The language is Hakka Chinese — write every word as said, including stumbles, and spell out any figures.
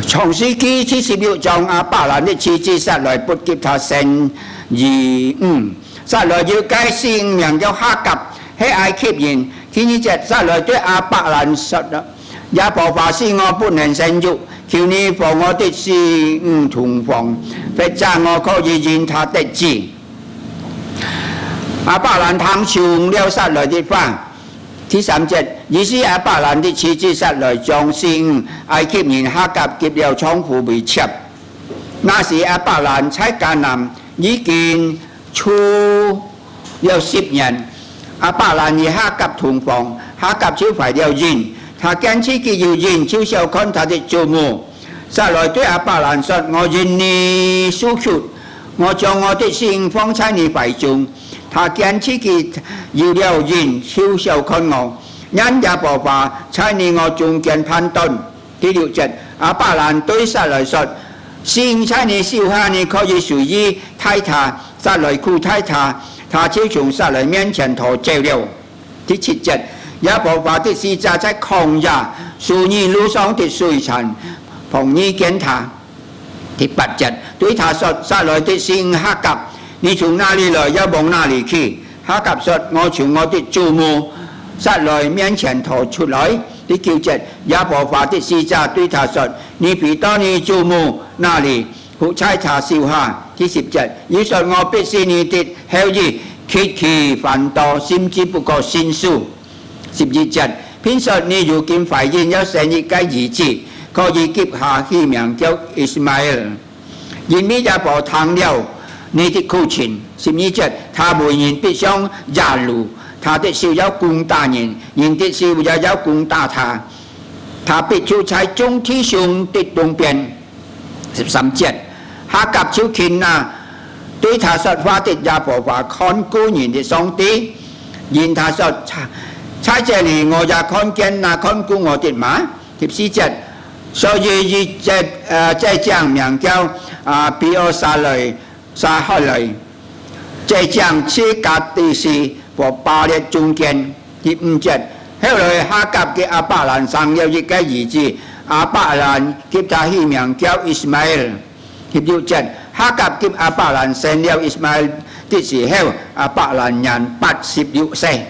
創世記第十六章，亞伯蘭的妻子撒萊不給他生兒女。撒萊有個細女名叫哈甲，係埃及人。第二節，撒萊對亞伯蘭說：「耶和華使我不能生育，求你和我的細女同房，或者我可以因她得子。」亞伯蘭聽從了撒萊的話。第三節，於是亞伯蘭的妻子撒萊將細女埃及人哈甲給了丈夫為妾。那時亞伯蘭在迦南已經住了十年。亞伯蘭與哈甲同房，哈甲就懷了孕。他見自己有孕，就小看他的祖母。撒萊對亞伯蘭說：「我因你受屈，我將我的細女放在你懷中。」他見自己有了孕，就小看我，願耶和華在你我中間判斷。第六節，亞伯蘭對撒萊說：「細女在你手下，你可以隨意待她。」撒萊苦待他，他就從撒萊面前逃走了。第七節，耶和華的使者在曠野書珥路上的水泉旁遇見他。第八節，對他說：「撒萊的細女哈甲，你從哪裡來，要往哪裡去？」哈甲說：「我從我的祖母撒萊面前逃出來。」第九節，耶和華的使者對他說：「你回到你祖母那裡，伏在她手下。」第十節，又說：「我必使你的後裔極其繁多，甚至不可勝數。」十一節，並說：「你如今懷孕，要生一個兒子，可以給他起名叫Ismael，因為耶和華聽了你的苦情。」十二節，他為人必像野驢，他的手要攻打人，人的手也要攻打他，他必住在眾弟兄的東邊。十三節，哈甲就近那對他說話的耶和華看顧人的上帝，因他說：「在，在這裡我也看見那看顧我的嗎？」十四節，所以以這，呃，這井名叫，啊，比俄撒萊，撒海萊。這井在加低斯和巴列中間。十五節，後來哈甲給亞伯蘭生了一個兒子，亞伯蘭給他起名叫Ismael。十六節，哈甲給亞伯蘭生了Ismael的時候，亞伯蘭年八十六歲。